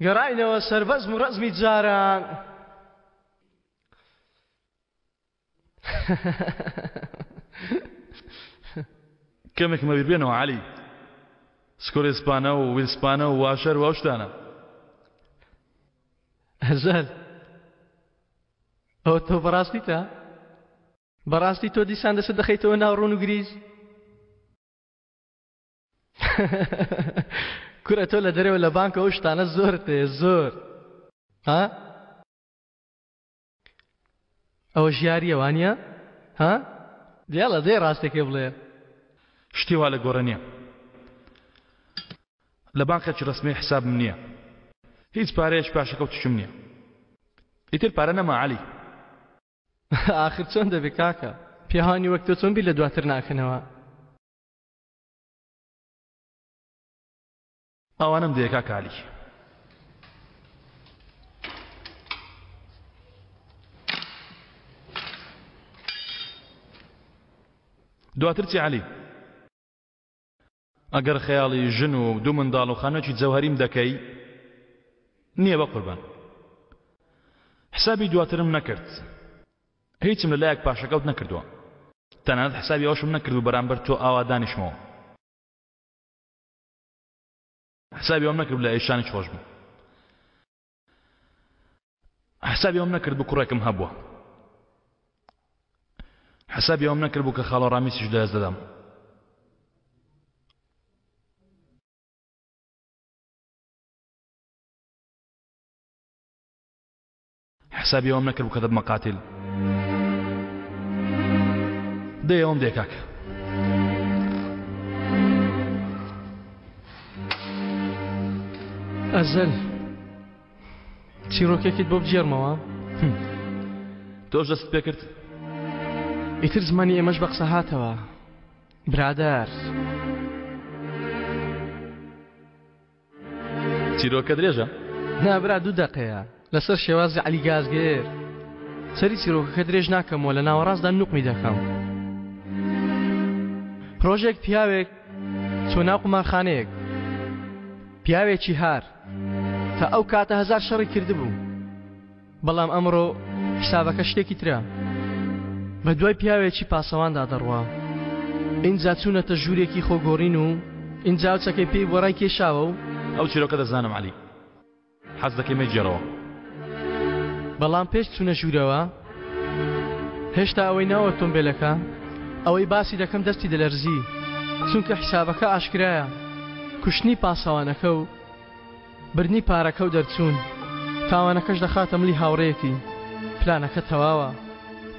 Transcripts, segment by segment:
گەڕاینەوە سەر بەزم و ڕەزمی جاران. کەمێکم لەبیر بێنەوە عەلی. سکۆری سپانە و ویل سپانە و واشەر و ئەو شتانە. ئەزەل ئەوە تۆ بەڕاستیتە؟ بەڕاستی تۆ دیسان دەست دەخەیتەوە ناو ڕوون و گریز؟ کورە تۆ لە دەرەوە لە بانکە ئەو شتانە زۆرت هەیە زۆر ها ئەوە ژیاریە وانە ها دیاڵە دێ ڕاستێکێ بڵێ شتی وا لە گۆڕێ نییە لە بانقێکی ڕەسمی حسابم نییە هیچ پارەیەکی پاشەکەوتیشم نییە ئیتر پارە نەما عەلی ئاخر چۆن دەبێ کاکە پیاوانی وەک تۆ چۆن بیر لە دواتر ناکەنەوە ئەوانەم دێ کاکە عەلی. دواتر چی عەلی؟ ئەگەر خەیاڵی ژن و دوو منداڵ و خانووێکی جەوهەریم دەکەی نییە بە قوربان حسابی دواترم نەکرد هیچم لە لایەک پاشەکەوت نەکردووە تەنانەت حسابی ئەوەشم نەکرد و بەرامبەر تۆ ئاوا دانیشمەوە حسابی ئەوم نەکرد لە ئەیشانیش خۆش بوو حسابی ئەوم نەکرد بوو کوڕێکم هەبووە حسابی ئەوم نەکرد بوو کە خاڵۆ ڕامیسیش لەدەست دەدەم حسابی ئەوەم نەکرد بوو کە دەبمە قاتیل دەی ئەوەم دێ کاک ئەزەل چیرۆکێکیت بۆ بگێڕمەوە تۆش دەست پێ کرد ئیتر زمانی ئێمەش بە قسە هاتەوە برادەر چیرۆکە درێژە؟ نا برا دوو دەقەیە لەسەر شێوازی عەلی گازگێر سەری چیرۆکەکە درێژ ناکەمەوە لە ناوەڕاستدا نوقمی دەکەم ڕۆژێک پیاوێک چوە ناو قومارخانەیەک پیاوێکی هار تا ئەو کاتە هەزار شەڕی کردبوو بەڵام ئەمڕۆ حیسابەکە شتێکی ترە. بە دوای پیاوێکی پاسەواندا دەڕوا. ئینجا چوونەتە ژوورێکی خۆگۆڕین و ئینجا ئەو چەکەی پێی بووە ڕایکێشاوە و. ئەو چیرۆکە دەزانم عەلی. حەز دەکەی مەیگێڕەوە. بەڵام پێش چوونە ژوورەوە، هێشتا ئەوەی ناو ئۆتۆمبێلەکە، ئەوەی باسی دەکەم دەستی دەلەرزی، چونکە حیسابەکە ئاشکرایە، کوشتنی پاسەوانەکە و. بردنی پارەکە و دەرچوون، تاوانەکەش دەخاتە ملی هاوڕێیەکی، پلانەکە تەواوە،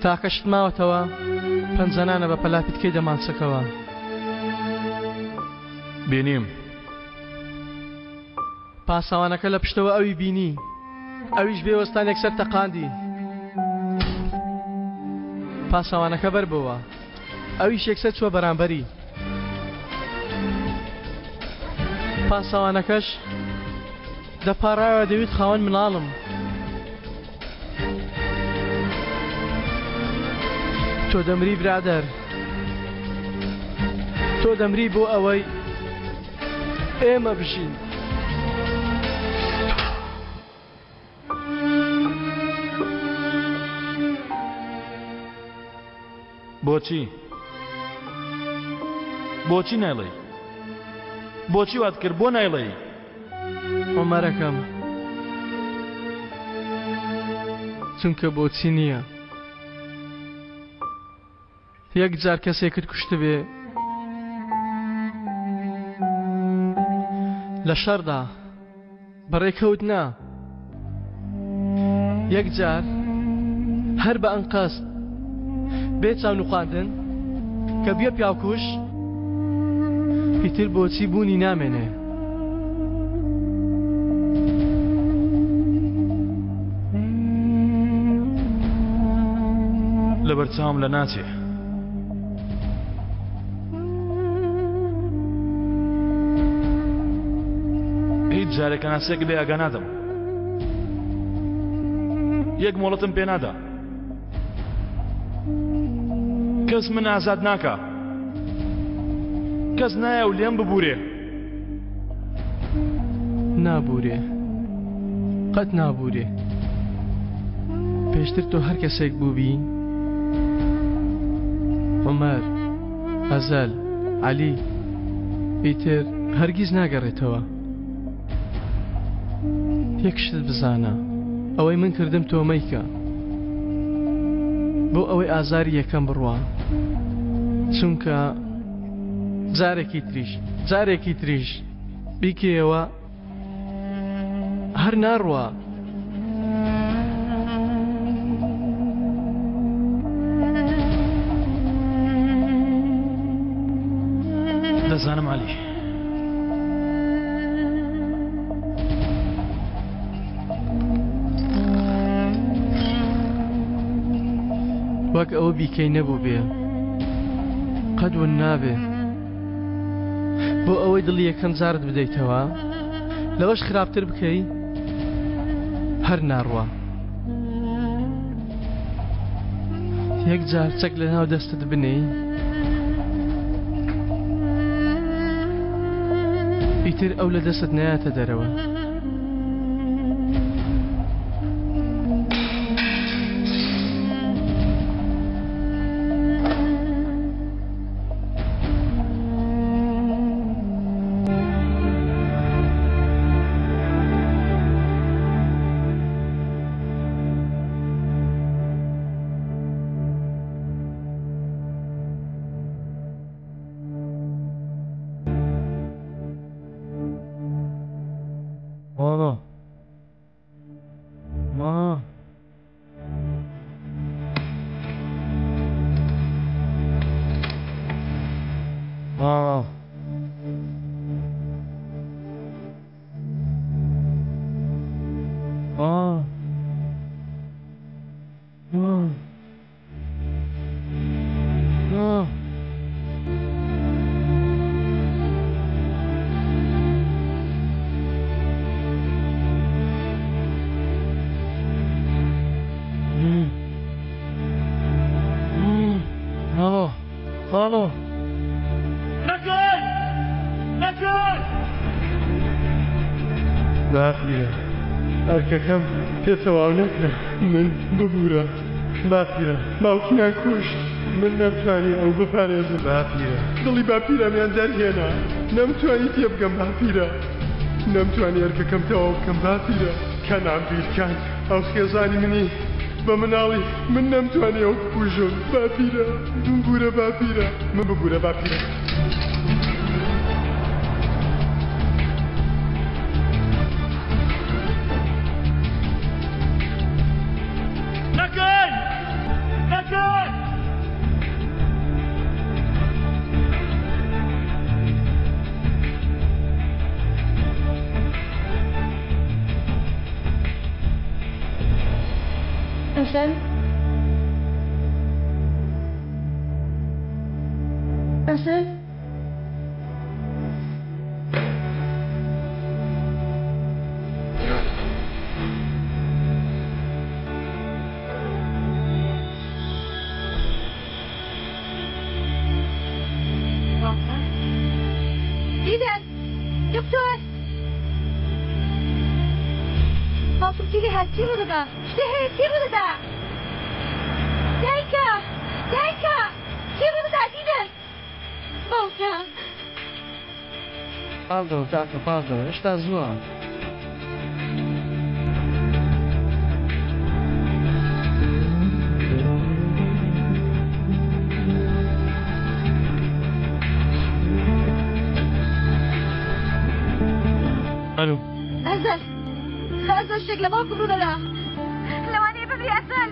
تاکە شت ماوەتەوە پەنجەنانە بە پەلاپیتکەی دەمانچەکەوە. بینیم. پاسەوانەکە لە پشتەوە ئەوی بینی، ئەویش بێ وەستان یەکسەر تەقاندی. پاسەوانەکە بەربۆوە. ئەویش یەکسەر چووە بەرامبەری. پاسەوانەکەش دەپاڕایەوە دەویت خاوەن مناڵم. تۆ دەمری برادەر. تۆ دەمری بۆ ئەوەی ئێمە بژین. بۆچی؟ بۆچی نایڵێی؟ بۆچی وات کرد؟ بۆ نایڵێی؟ عومەرەکەم چونکە بۆچی نییە یەک جار کەسێکت کوشتبێ لە شەڕدا بەڕێکەوت نا یەک جار هەر بە ئەنقەست بێ چاونوقاندن کە بیە پیاوکوژ ئیتر بۆچی بوونی نامێنێ. لەبەرچاوم لە ناچێ. هیچ جارێک هەناسەیەک لێ ئاگا نادەم. یەک مۆڵەتم پێ نادا. کەس من ئازاد ناکا. کەس نایە و لێم ببورێ. نابورێ. قەت نابوورێ. پێشتر تۆ هەر کەسێک بووبی، عومەر، ئەزەل، عەلی، ئیتر هەرگیز ناگەڕێتەوە. یەک شت بزانە، ئەوەی من کردم تۆ مەیکە. بۆ ئەوەی ئازاری یەکەم بڕوا. چونکە جارێکی تریش، جارێکی تریش بیکەیەوە هەر ناڕوا. دەزانم عەلی. وەک ئەوە بیکەی نەبوو بێ قەت ون نابێ. بۆ ئەوەی دڵی یەکەم جارت بدەیتەوە لەوەش خراپتر بکەی هەر ناڕوا. یەک جار چەک لە ناو دەستت بنێی ئیتر ئەو لە دەستت نایەتە دەرەوە. ماما ماما ماما ماما ماما ماما ماما ماما نەکەی نەکەی باپیرە ئەرکەکەم پێ تەواو نەکرا من ببورە باپیرە باوکمیان کوشت من نەمتوانی ئەو بپارێزم باپیرە دڵی باپیرەمیان دەرهێنا نەمتوانی تێبگەم باپیرە نەمتوانی ئەرکەکەم تەواو بکەم باپیرە کەنعان بیرکان ئەو خێزانی منی بە مناڵی من نەمتوانی ئەو بکوژم باپیرە بمبورە باپیرە من ببورە باپیرە. نەکەی نەکەی ئەزەل ئەزەل دیدار دکتۆر باوکم چی لێهات چی ڕوودەدا شتێ هەیە چی ڕوودەدا دایکە دایکە چی ڕوودەدا دیدار باوکە پاڵدەوە کاکە پاڵدەوە هێشتا زووە. ئەلو ئەزەل ئەزەل شتێک لە باوکم ڕوودەدا لەوانەیە بمری ئەزەل.